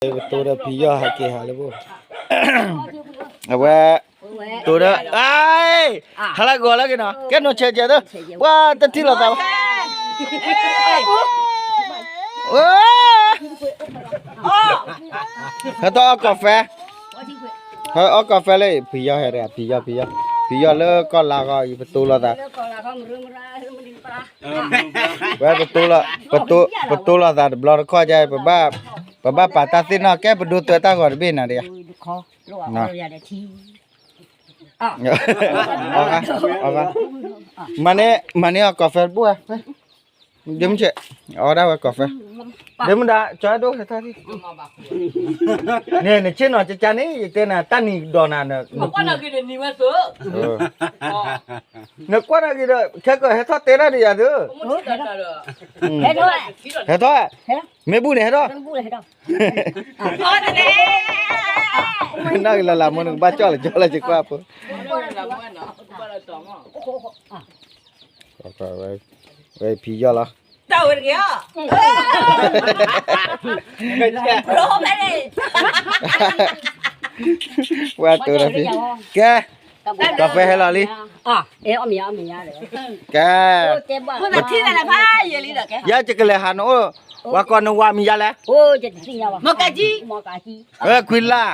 ပတိဒီးဖံယီၢ်ဟးက့ၤဟးလၢဘိၣ်, အဝဲ, တိဒီး, ဟါလၢဂီၤလၢက့ၤနီၤ, ကဲနီၢ်ဆဲးကဲသၢ, ပှၤတထံၣ်လိာ်သးဘၣ်, ဟဲထီၣ်အီၣ်ကီၢ်ဖဲ, ဟဲအီၣ်ကီၢ်ဖဲလၢ ဖံယီၢ်ဟဲတဂၤ, ဖံယီၢ် ဖံယီၢ်, ဖံယီၢ်လၢကီၢ်လါဃီအံၤ ပတိလိာ်သး ဝဲ, ပတိလိာ်သးတဘျီတခီၣ်ကဲ, ပဘၣ်ပာ်တၢ်သ့ၣ်နီၣ်ကဲ ပဒိသွဲတၢ်ဂီၤတဘ့ၣ်နၤဒီးယၤ, မၤန့ၢ်, မၤန့ၢ်အီၣ်ကီၢ်ဖဲတဘိၣ်ဝဲ, ဒ့မုၣ်ဆဲး, အီၣ်ဒၣ်ဝဲကီၢ်ဖဲ, ဒ့မုၣ်ဒါ ကၠီဒိၣ်ဟဲထီၣ်ထံၣ်, န့ၣ် နဆ့ၣ်နီၤကကါန့ၣ် ယတဲနၤ တၢ်နံၤကဒီးနၤ, နကွၢ်နၤက့ၤဒီး ခဲကီၢ်ဟဲထီၣ်တဲတၢ်ဒီးယၤသု, ဟဲထီၣ်, မ့ၢ်ဘူၣ်န့ၣ်ဟဲထီၣ်, မ့ၢ်ဘူၣ်န့ၣ်ဟဲထီၣ်, နကလၢ်လၢ်မ့ၢ်နကဘၣ်ကၠီၣ်လၢကၠီၣ်လၢယကွၢ်ဖိ ဝဲဖံယီၢ်လီၤ, တၢ်ဝဲတက့ၢ်, ပှၤတိၤဒီးဖံ, ကဲ, ကီၢ်ဖဲဟဲလီၤလံ, ကဲ, ယကလဲၤဟးနအိၣ်, ပှၤကိးနဝၤမံၤယါလဲၣ်, ခွံလါ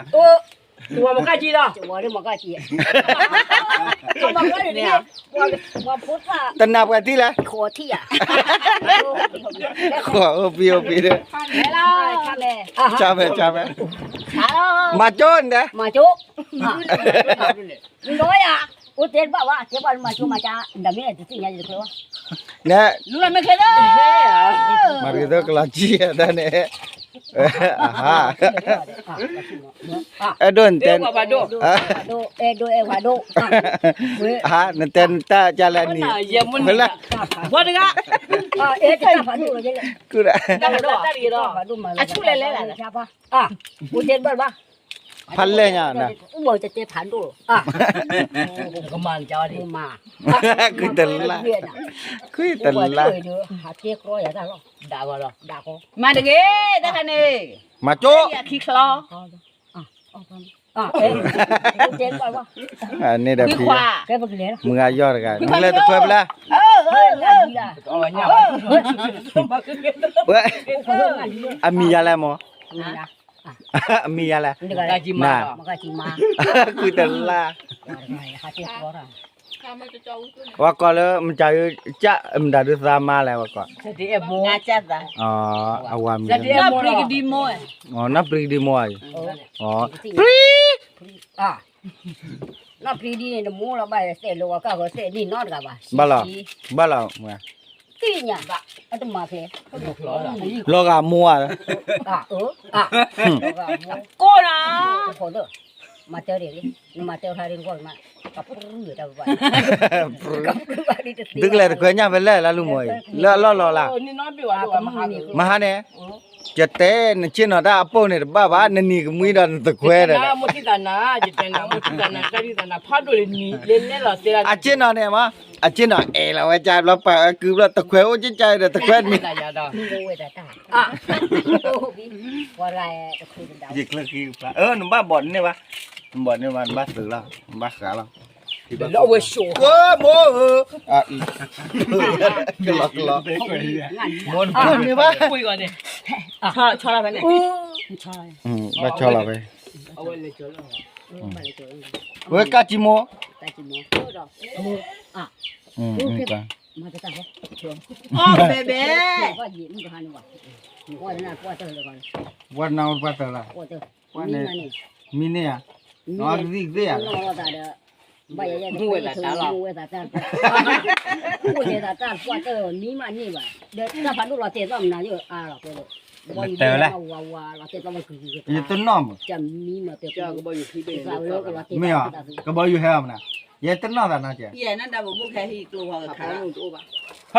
တနၢ်ပှဲၤထံၣ်လဲၣ်, ဃိးအိၣ်ပံၤအိၣ်ပံၤဒီး, ဆါမဲာ်ဆါမဲာ်, မၤကၠိနတဲ, မၤကၠိ, အိၣ်တဲဘၣ်ဝဲ တဲဘၣ်လၢမၤကၠိမၤကၠါ, ဒ်မ့ၢ်တသ့ၣ်ညါယတကျဲဘၣ်, န, မၤကၠိကလီၤကံၢ်တၢ်န့ၣ်, အဲၣ်ဒိးနတဲ, အဲၣ်ဒိးအဲၣ်ဝဲဒိၣ်, နတဲနတၢ်ကလဲၣ်နံၤ, ဖဲလဲၣ်, ဖဲလဲၣ်, ဖဲလဲၣ်ညါ, ကွံာ်တလါ, ကွံာ်တလါ, မၤတဂ့ၤ တၢ်ခါန့ၣ်, မၤကၠိ, ခံချီ, န့ၣ်ဒီးဖံ, မုၢ်ဂၤယီၢ်တဂၤ, နလဲၤတခွဲဖဲလဲၣ်, အမံၤယါလဲၣ်မး, အမံၤယါလဲၣ်, န, ကွံာ်တလါ, ပှၤကိးလၢမတၤဒုး, မတၤဒုးသးမါလဲၣ်ပှၤကိး, အဝၤမံၤ, နီၢ်ပျံၤကဒံမိၢ်, နီၢ်ပျံၤ, နီၢ်ပျံၤဒ်န့ၣ် နမိၢ်လီၤဘၣ်သဲးလိာ်ဝဲကၢ်ဂီၤသဲးန့ၣ်နီတဂၤဘၣ်, ဘၣ်လီၤ, ဘၣ်လီၤ, သ့ၣ်ညါ, အတမၤဖဲ, လီၤဂာ်မိၢ်ဧါ, ကိၢ်ဒီး, မၤတၢ်ဒ်, နမၤတၢ်ခါဒ်နကွၢ်မး, သုကလဲၤတခွဲညၣ်ဖဲလဲၣ်လၢလူၤမိၢ်အံၤ, လၢအလီၢ်လီၤလၢ်, မဟါန့ၣ်, ယတဲနဆ့ၣ်နီၤတၢ်အပိၢ်န့ၣ်တဘၣ်ဘၣ်, နနံၤကမှံဒီးနတခွဲဒီး, အဆ့ၣ်နီၤန့ၣ်မး, အဆ့ၣ်နီၤအဲၣ်လီၤဝဲကၢ်ဘျီ ပာ်အၢကုဘျီ တခွဲအိၣ်ကၠၢ်ကၠၢ်ဒီးတခွဲန့ၣ်, ယချၢဃံ, နဘၣ်ဘီၣ်န့ၢ်ဘၣ်, နဘီၣ်န့ၢ်ဘၣ် နဘၣ်သုးလီၤ, နဘၣ်ဃးလီၤ, မိၢ်ဧၢ, ကလီကလီ, မိၢ်န့ၢ်ဘၣ်, ဘၣ်ဆီလီၤဖဲ, ဝဲကၢ်ကံမိၢ်, ဘဲဘဲ, ပှၤနၢ်ပှၤတၢၢ်လီၤ, မံန့ၢ်ဧါ, နသံၣ်သ့ၣ်ဧါ, မူဝဲသးတၢ်လီၤ, မူဝဲသးတၢ်ပှၢ်တၢၢ်မံမးန့ၢ်ဘၣ်, ဒီးတၢ်ဖးဒိၣ်လီၤတဲာ်သီၣ်မနုၤယအါလီၤ, တဲာ်ဝဲလဲၣ်, ယတနီၣ်မး, မ့ၢ်ဧါ, ကဘီယူၤဟဲအီၤမနုၤ, ယတနီၣ်သးနီက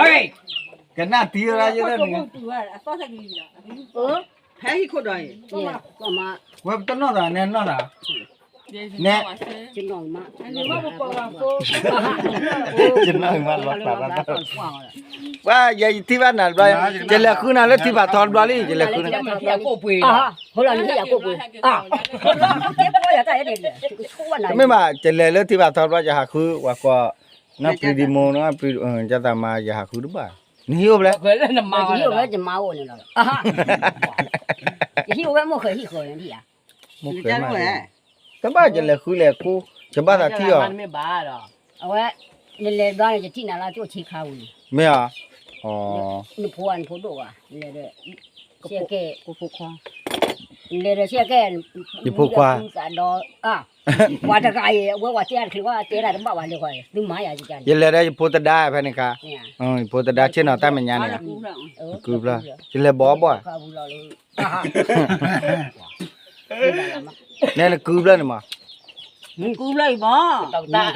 ဲ, ကနၣ်တံၤရၣ်ယဲၢ်န့ၣ်, ဖဲဟံၣ်ခိၣ်ဒီးအံၤ, ဝဲပတနီၣ်သးန့ၣ်နီၣ်သး, နဲ, ယနီၢ်မးလီၤသး, ပှၤ ယထံၣ်ဘၣ်နၤတဘျီ, ယလဲၤဃုနၤလၢထံဖးထီတဘျီလံ, ယလဲၤဃုနၤ, မ့ၢ်ဘၣ် ယလဲၤလၢထံဖးထီတဘျီ ယဟးဃု ပှၤကိး, နီၢ်ပြံဒံမိၢ် နီၢ်ပြံ, ယသးမါ ယဟးဃုတဘၣ်, နဟံၣ်အိၣ်ဖျဲၣ်, ယဟံၣ်အိၣ်ဖျဲၣ်, ယမါအိၣ်န့ၣ်လီၤ, ယဟံၣ်အိၣ်ဖျဲၣ်မိၢ်ဃဲၤဟံၣ်ဃီန့ၣ်, မိၢ်ဃဲၤမး, တဘၣ် ယလဲၤဃုလဲၤကိး, ယဘၣ်သးထံၣ်အီၤ, အဝဲ, နလဲၤဘျီန့ၣ် ယထံၣ်နၤလၢကၠိဆ့ခါပူၤန့ၣ်, မ့ၢ်ဧါ, နဖိဧါ နဖိဒိၣ်ဧါ, လဲၤဒီး, ဆဲကဲ, လဲၤဒီးဆဲကဲ, ယဖိခွါ, သးဒီး, ပှၤတဂၤအံၤ အဝဲပှၤတဲတချုးဘၣ် တဲတၢ်တဘၣ်ဘၣ်လၢဃီ, သုမၤယၤ, ယလဲၤဒီးယဖိသဒါဖဲန့ၣ်ခါ, ယဖိသဒါဆ့ၣ်နီၤတၢ်မဲာ်ညါန့ၣ်, ကုဖျၢၣ်, ယလဲၤဘီဘီၣ် နဲနကုဖျၢၣ်န့ၣ်မး, ကုဖျၢၣ်အံၤမး,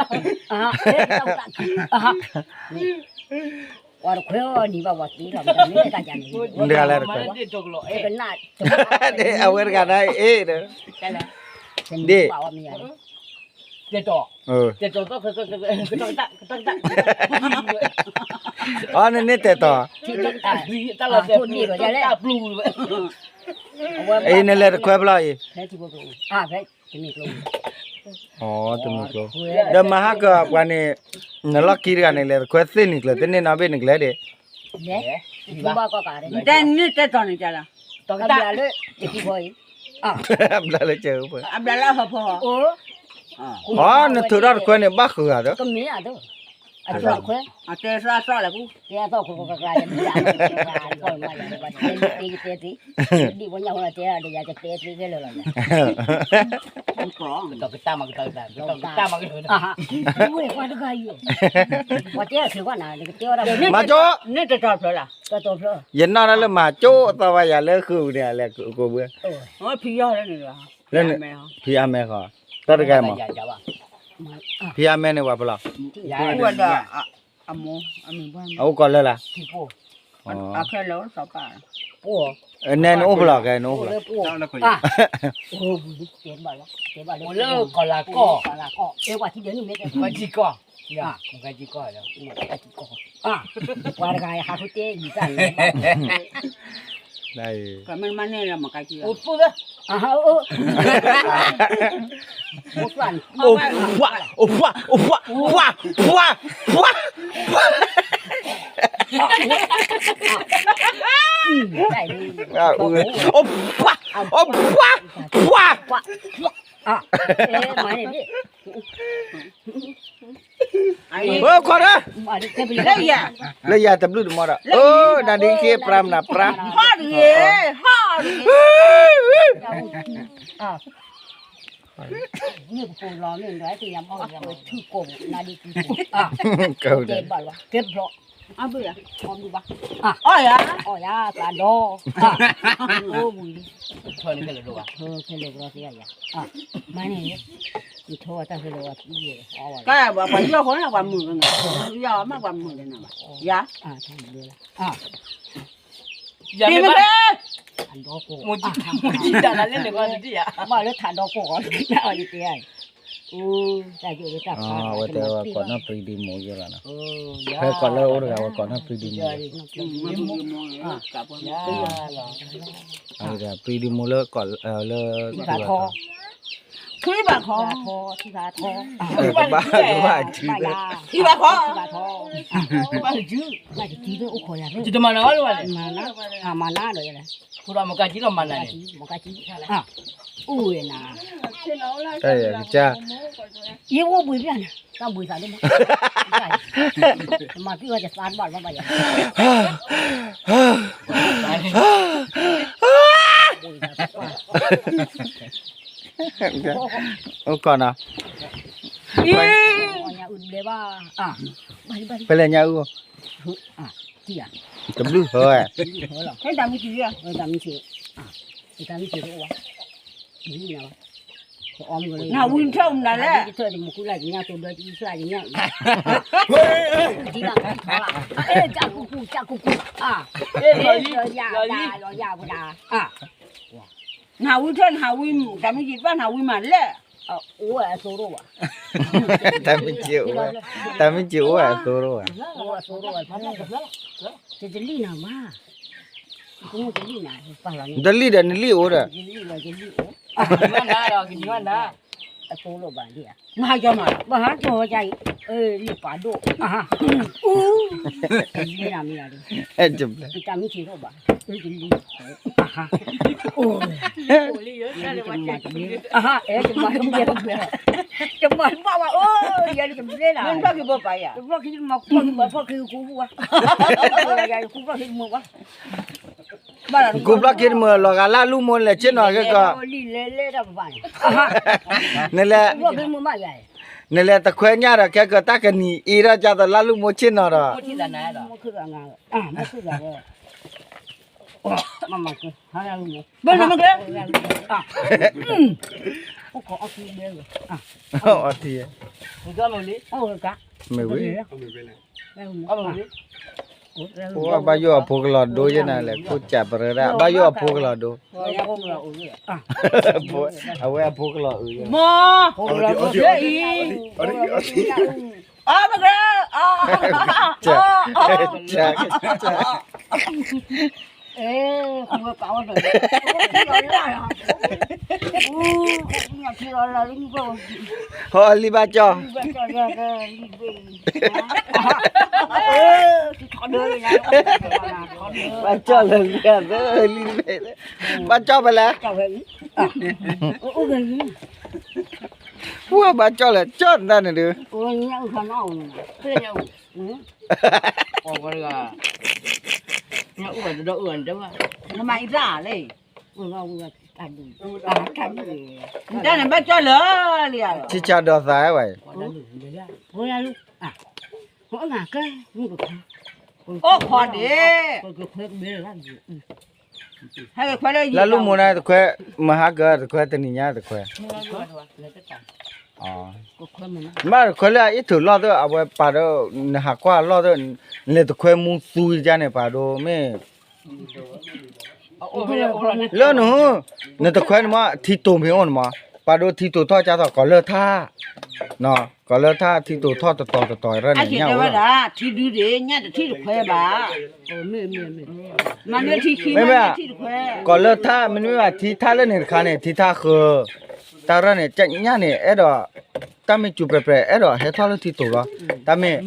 ပှၤတခွဲအီၤနံၤဘၣ်ပှၤသ့လီၤ, မတဂၤလဲၣ်တခွဲ, အဝဲတဂၤဒၣ်အ့ၣ်ဒီး, ဒ်, တဲတီၤ, တဲတီၤ, အီ နန့ၢ်တဲတီၤ, အံၤနလဲၤတခွဲဖျီအံၤ, တမံၤကျိ, ဒီးမၤဟါကပှၤန့ၣ်, နလီၢ်ခံတဂၤန့ၣ် လဲၤတခွဲသ့ၣ်နံၤကျၢၤ တန့ၢ်နီတဘ့ၣ်နကျဲဒ့ၣ်, တဲန့ၢ်တဲတီၤန့ၣ်, ဘျါလၢကဲ, အီ နထုးထီၣ်တခွဲန့ၣ် ဘၣ်ဃုာ်ဂၤဒီး, အတဲသီသီလၢ, တဲသီ, မၤကၠိ, ယနီၢ်ဒၣ်လၢမၤကၠိအသီဝဲယၤလၢဃုာ်န့ၣ်, လၢကိးဘု, ဖံအမဲဃီ, တၢ်တဂၤမး, ဖံအမဲန့ၣ်ပှၤဖဲလဲၣ်, အအိၣ်ကီးလၢလၢ်, နဲနအိၣ်ဖဲလဲၣ်ကဲ, နအိၣ်ဖဲလဲၣ်, အိၣ်လၢကီၢ်လၤကီၢ်, ကီၢ်, ပှၤတဂၤဟးဃုတဲယံၤတၢ်န့ၣ်, မ့ၢ်မၤန့ၢ်လၢမကါကံ, အိၣ်ဖှါ, အိၣ်ဖှါ, အိၣ်ဖှါ, အိၣ်ဖှါ, အိၣ်ဖှါ, အိၣ်ဖှါ, အိၣ်ဖှါ, အိၣ်ခိးဒီး, လၢယၤတဘျုးတမီၤဒီး, အိၣ် နၤဒ့ခံပြါမနၤပြါ, ဟီၣ်တဂ့ၤ, ဟီၣ်တဂ့ၤ, မ့ၢ်ကပိာ်လီၤမ့ၢ်ဒီး ကဲဘျီ, အီယၤ, အီယၤ, သးဒီ, အိၣ်ဝံၤ, ခဲလၢာ်ဘျီသ့ယၤ, မၤန့ၣ်, ယထီၣ်ဝဲတၢ်ခဲလၢာ်ဝဲ, ကဲဘၣ်ပှၤယီၢ်ဃီန့ၣ် ပှၤမုာ်လီၤနၤ, ယီၢ်မးပှၤမုာ်လီၤနၤဘၣ်, ယၤ ယၤမ့ၢ်ဘၣ်, မိၢ်ကံတၢ်လၢန့ၣ်ကီးတယၤ, ဘၣ်လၢထးဒီကိးဂီၤ, ယတဲ, အဝဲတဲဝဲကိးနီၢ်ပြံဒံမိၢ်ယဲလီၤနီၤ, ဖဲကိးလၢအိၣ်တဂၤဝဲကိးနီၢ်ပြံဒံမိၢ်, ပြံဒံမိၢ်လၢကိးလၢ, ထံဘၣ်ထီ, ထံဘၣ်ထီ, ထံဘၣ်ထီ, ထံဘၣ်ထီ, ထံဘၣ်ထီ, မၤနၤ, မၤနၤဒီး, မၤနၤ, အိၣ်ဝဲနၤ, ယအိၣ်ဘှံးဘၣ်န့ၣ်, တၢ်ဘှံးသးဒိၣ်မး, မၤကံၢ်ဝဲယသးတဘၣ်လီၤဘၣ်ယၤ, အိၣ်ကီးနီၤ, ဖဲလဲၣ်ညါအုၣ်, တဘျုးဟၢ, နဝံထၢၣ်မနုၤလဲၣ်, နဝံထၢၣ်နဝံ, တၢ်မုၢ်ကံၢ်ဘၣ်နဝံမးလဲၣ် အိၣ်ဝဲအသိရိၣ်ဘၣ်. တၢ်မ့ၢ်စ့အိၣ်ဝဲ, တၢ်မ့ၢ်စ့အိၣ်ဝဲအသိရိၣ်ဘၣ်. အိၣ်အသိရိၣ်ဘၣ်, တတလံၣ်နၤမး, တလံၣ်ဒီးနလံၣ်အိၣ်ဒီး, အသိရိၣ်ဘၣ်လံဧါ, မၤကမၤ, ဘၣ်ဟးကၠီၤဝဲဒ်အံၤ, လံၣ်ပာ်ဒိၣ်, တလံၣ်နၤမ့ၢ်, တၢ်မ့ၢ်စ့ရိၣ်ဘၣ်, တလံၣ် တမၤတဘၣ်ဝဲ, ယၤတဘျဲလၢ်, တဘျီခံတမၤကူဘၣ်, တဘျီခံတမၤကူဘၣ်, ကူဘျီခံတမၤ လီၤဂာ်လၢလူၢ်မိၢ်လဲၤဆ့ၣ်နီၤကဲကီး, နလဲၤ, နလဲၤတခွဲညၣ်ဒီး ခဲကၢတၢ်ကနံၤအ့ထီၣ်ကသိးလၢလူၢ်မိၢ်ဆ့ၣ်နီၤဒီး မ့ၢ်မ့ၢ်ကဲ, အီထံ, မ့ၢ်ဝံၤ, ဘၣ်ယိၣ်အဖိကလီၤဒိယဲနၤလဲၣ်, ခိၣ်စးပရၢဒၣ် ဘၣ်ယိၣ်အဖိကလီၤဒိ, အဝဲအဖိကလီၤအုး, မ့ၢ် ဟီၣ်လံဘၣ်ကၠီၣ်, ဘၣ်ကၠီၣ်လၢလံ, ဘၣ်ကၠီၣ်ဖဲလဲၣ်, ပှၤဘၣ်ကၠီၣ်လဲၣ် ကၠီၣ်တၢ်န့ၣ်ဒုး, နတၢ်န့ၣ်ဘၣ်ကၠီၣ်လၢလံဧါ, ထံဆးဒီးသးဝဲ, အိၣ်ခိးဒံး, လၢလူၢ်မိၢ်န့ၣ်တခွဲ, မဟါကတခွဲ တနံၤညါတခွဲ, ဘၣ်တခွဲလၢအအ့ၣ်ထုးလီၢ်သ့ၣ် အဝဲပာ်ဒီး နဟးကွၢ်လီၢ်သ့ၣ်, လဲၤတခွဲမူသူကန့ၣ် ပာ်ဒိမ့ၢ် လၢနဟူ, နတခွဲန့ၣ်မး ထံတိာ်မ့ၢ်အိၣ်န့ၣ်မး, ပာ်ဒိထံတိာ်ထီၣ်ကသိး ကိးလၢထါ, ကိးလၢထါ ထံတိာ်ထီၣ်တတီၤတတီၤရၢၢ်န့ၣ် ညၣ်ဝဲဒၣ်, ထံဒုဒံး ညၣ်တထံၣ်တခွဲဘၣ်, မ့မ့ၢ်, ကိးလၢထါ မ့တမ့ၢ်ဘၣ် ထံထါလၢန့ၣ်တခါန့ၣ် ထံထါဃၢၤ, တၢ်ရၢၢ်န့ၣ် ညၣ်န့ၣ် အဲၣ်ဒိး, တၢ်မ့ၢ်စူၤပြဲၤပြဲၤ အဲၣ်ဒိးဟဲထီၣ်လၢထံတိာ်လီၤ, တၢ်မ့ၢ်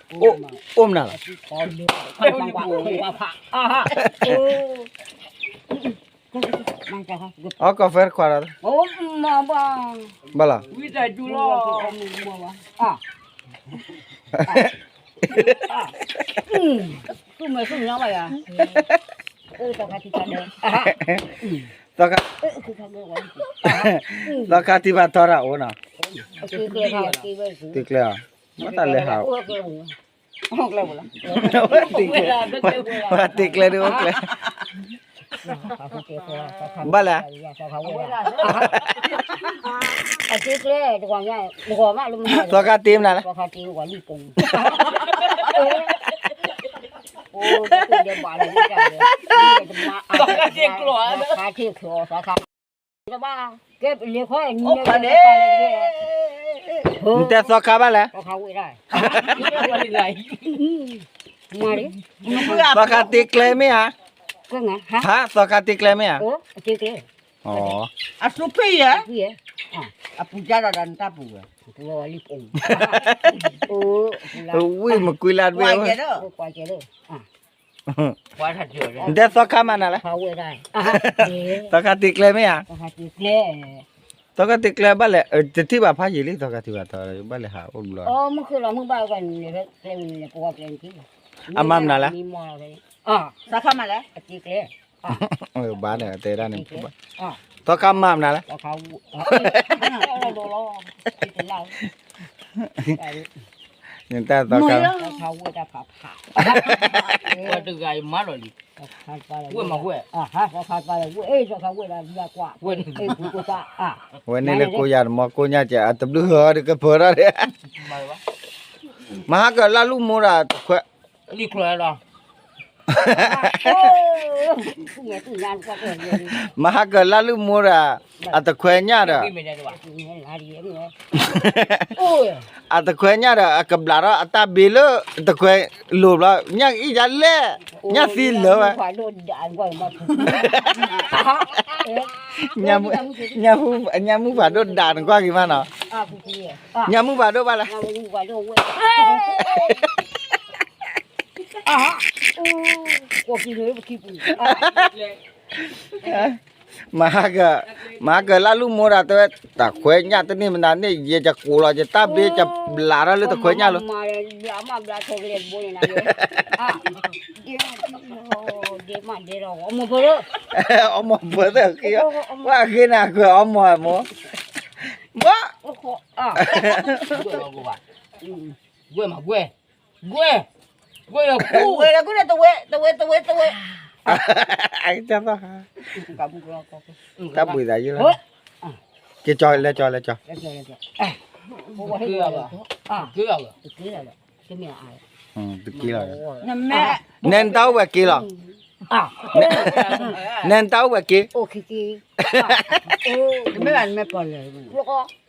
အိၣ်မနုၤလီၤ, အီကီၢ်ဖဲတခွါ, ဘၣ်လီၤ, သီခါတံၢ်ဘၣ်ထီတၢ်အိၣ်နီၤ, တံၢ်ကျဲအီၤ, မ့ၢ်တၢ်လဲၤဟး, တံၢ်ကျဲဒ်အိၣ်ကျဲ, ဘၣ်လဲၣ်, သီခါတံၢ်မနုၤလဲၣ် နတဲသီခါဘၣ်လဲၣ်, သီခါတံၢ်ကျဲမ့ၢ်ဧါ, ဟါ သီခါတံၢ်ကျဲမ့ၢ်ဧါ, အစူဖ့ၣ်ယဲ, အပူၤကဒီးဒီးနတၢ်ပူၤဝဲ, ဝံၣ်မကွံလၢတဘ့ၣ်ဝဲ နတဲသီခါမၤနၤလဲၣ်, သီခါတံၢ်ကျဲမ့ၢ်ဧါ, သီခါတံၢ်ကျဲဘၣ်လဲၣ်, တထံၣ်ဘၣ်ဖးယံာ်လံ သီခါတံၢ်ဘၣ်ထီ ဘၣ်လဲၤဟးအိၣ်ဘျီ, အမၤမနုၤလဲၣ်, သီခါမၤနၤလဲၣ်, နတဲသီခါ, ဝဲန့ၣ်လၢကိးယၤတမီကိးညါကဲ အတဘျုးဟၢဒီးကဖၢထီၣ်ဒံး, မဟါကလၢလူၢ်မိၢ်ဒီးတခွဲ, လံၣ်ကျိၤလီၤ, မဟါကၢၣ်လါလူၢ်မိၢ်ဒီး အတခွဲညၣ်ဒီး အတခွဲညၣ်ဒီး အကဘျးထီၣ်အတၢ်ဘ့လၢတခွဲလိၤဘျီ ညၣ်အံၤဒ်လဲၣ် ညၣ်သံလၢဝဲ ညၣ်မုၣ်ဖးဒိၣ်ဒးနကွၢ်က့ၤမးနီၤ ညၣ်မုၣ်ဖးဒိၣ်ဘၣ်လဲၣ် မဟါကၢၣ် မဟါကၢၣ်လၢလူၢ်မိၢ်ဒီးတဲဝဲ တခွဲညၣ်တန့ၢ်မနုၤန့ၣ် ယကကိးလီၤယတၢ်ဘ့ကဘျးထီၣ်လၢတခွဲညၣ်လီၤ အီမီၢ်ပၢၢ်သ့ၣ်ဃ့အီၤ ပှၤဃ့နၤကွဲးအီမီၢ်မိၢ် ဘီ ဝဲမးကွဲ ကွဲ ကွဲလီၤ ဝဲလီၤကွဲ တဝဲ တဝဲ တဝဲ တဝဲ တၢ်ဘှံးသးယုလီၤ က့ၤကၠီ လဲၤကၠီ လဲၤကၠီ တက့ၤလီၤ နဲနတၢ်အိၣ်ဝဲက့ၤလီၤ နဲနတၢ်အိၣ်ဝဲက့ၤ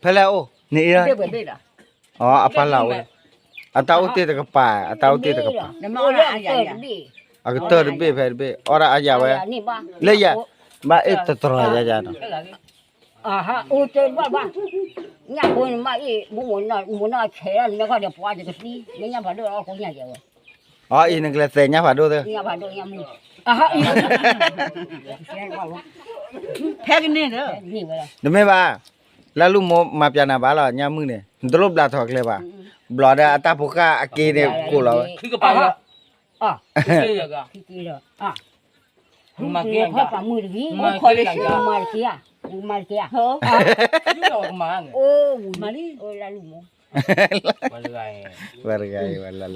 ဖဲလဲၣ်အိၣ် နအ့ၣ် အပၢ်လၢအိၣ် အတၢ်အိၣ်တ့ၢ်တကပၤ အတၢ်အိၣ်တ့ၢ်တကပၤ အကတၢၢ်တဘ့ၣ်ဖဲတဘ့ၣ် အီၣ်ဒၣ်အါယၤဝဲ လၢယၤ ဘၣ်အ့ၣ်တတြီၤယၤယၤနီၤ အိၣ်တဘၣ်ဘၣ် ညၣ်ဖိန့ၣ်မ့ၢ်အ့ၣ် မိၢ်မိၢ်နီၢ်ဆဲးဒၣ်န့ၣ် မ့ၢ်ခီဒီးပှၤတကသံ မ့ၢ်ညၣ်ဖးဒိၣ်အီၣ်ကိးညၣ်ယဲဝဲ အီ အံၤနကလဲၤသဲးညၣ်ဖးဒိၣ်သ့ ညၣ်ဖးဒိၣ်ညၣ်မုၣ် ဖဲကန့ၢ်ဒီး တမ့ၢ်ဘၣ် လၢလူၢ်မိၢ်မၤပျးနၤဘၣ်လီၤ ညၣ်မုၣ်န့ၣ် နတလိၣ်ဘျးထီၣ်ကျဲဘၣ် ဘျီဒီးအတၢ်ဖိဃၢ်အက့န့ၣ်ကိးလီၤဝဲ မၤက့ၤ မၤက့ၤ မၤက့ၤ မၤက့ၤ မၤက့ၤ မၤက့ၤ မၤက့ၤ မၤက့ၤ ဝဲတဂၤအံၤ ဝဲလၢလၢ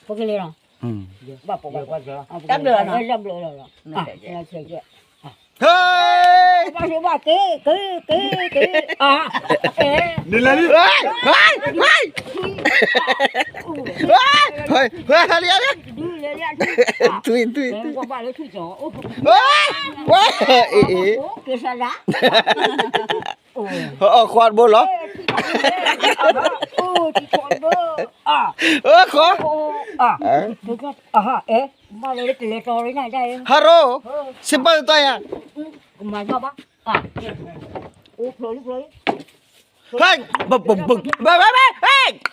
ပကလဲၤလီၤ ဘၣ်ပိာ်ဘၣ် တၢ်ဘျုးလီၤ တၢ်ဘျုးလီၤ ဟဲ ဘၣ်ဘၣ်က့ၤ က့ၤ က့ၤ က့ၤ နလၢလံ ဟဲ ဟဲ ဟဲ ဟဲ ဟဲ ဟဲ ဟဲ ထွံၣ် ထွံၣ် ထွံၣ် ဝဲ ဝဲ အ့ၣ် အ့ၣ် က့ၤစးဒၣ် အီၣ်ခွါတဘိလီၤ အခွါ ဟဲ ဟဲရိ စံးပာ်ကတီၢ်ယၤ ဟဲ ဘဘဘဘဘဘ ဟဲ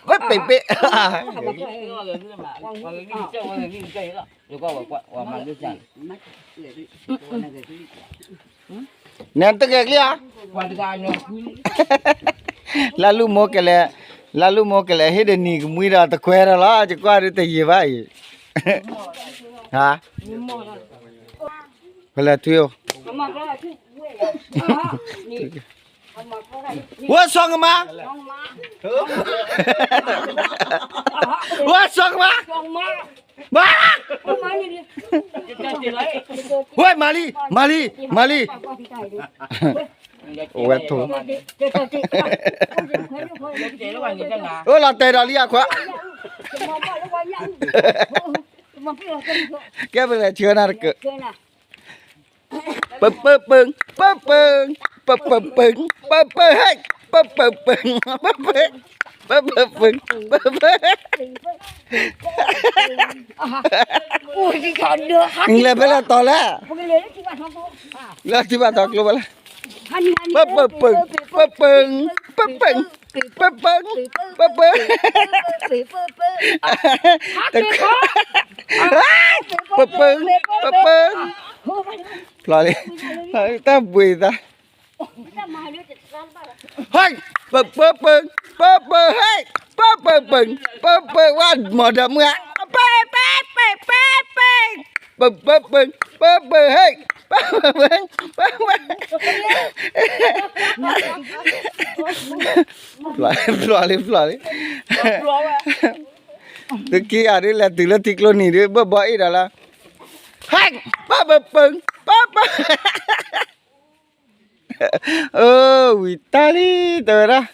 ဝဲပ့ၤပ့ၤ နဲတဂဲၤကျံဧါ လၢလူၢ်မိၢ်ကလဲၤ လၢလူၢ်မိၢ်ကလဲၤ ဟ့ၣ်ဒနံၤကမှံဒီးတခွဲဒီးလီၤ ယကွၢ်ဒ်တယံာ်ဘၣ်အံၤ ဟါ ဖဲလဲၣ်ထွံၣ်အိၣ် ဝဲစီၤကမါ ဝဲစီၤကမါ ဘၣ် ဝဲမၤလံ မၤလံ မၤလံ ဝဲထိၣ် အိၣ်လီၤတဲာ်ဒီးလံအခွါ ကဲပလဲၤဆှၢနၤတကၢၢ် ပပပပပပ ပပပပပ ဟဲ ပပပ ပပ ပပ ပပ ပပ လဲၤဖဲလဲၣ်တီၤလဲၣ် လၢထံဘၣ်တီၤကျိဘၣ်လဲၣ် ပပပ ပပ ပပ ပပ ပပ ပပ တခွဲ ပပ ပပ ဖျီလံ ဖျီလံ တၢ်ဘှံးသး ဟဲ ပပပ ပပ ဟဲ ပပပ ပပ ဝဲ မီၢ်ဒီးမုၢ် ပပ ပပ ပပ ပပ ပပ ဟဲ ပပ ပပ ဖျီလံ ဖျီလံ ဖျီလံ သုခံဂၤဒ်လဲၤတုၤလၢထံကျိနံၤဒ် ဘၣ်ဘီအ့ၣ်ဒီးလၢ ဟဲ ပပပ ပပ အၢ ဝံၤတၢ်လံ တဲဝဲဒၣ်